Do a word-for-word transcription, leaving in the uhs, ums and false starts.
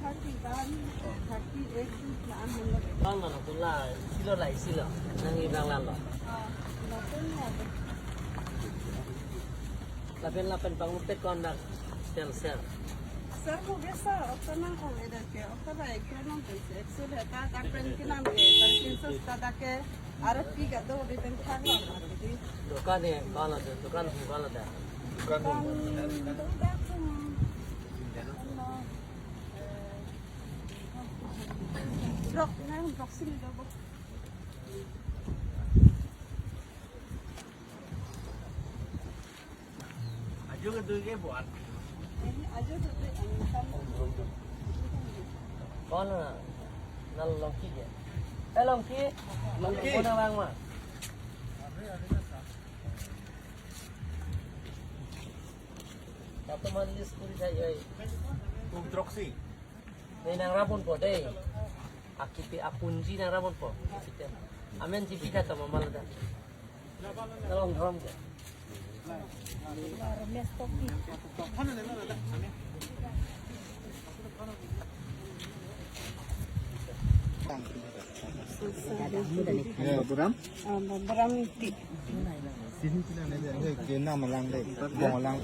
Thirty one, thirty eight, la-an holo. Bang mana tu la, silo la, silo. Nang i bang lalo. Ah, lapen ya. Lapen lapen bang upet kondak. Sel, sel. Sir, ko biasa, okta nang ko eda ke, okta ba ek nang ke, ek sel ta, ta pen kinam ke, ta kin sos ta da ke, arap ki ga do, di pen thang lo, di. Dukan ni, kala de, dukan ni, kala de. Dukan. Bang, do da kum. Blok, nang blok sini do, blok. Ajo ke dui ke buat. Kona, na Longki ke? Eh, Longki? Longki. Kona bang ma? Kato man list kuri thai ai. Tum troksi. Nai nang rabon po dei. Akipi apunji nang rabon po. Amen ji pita tama mal da. Tolong dhorom ke. Ya, buram? Ah, buram ti. Sini sini ne de, ke nama lang de. Bong lang.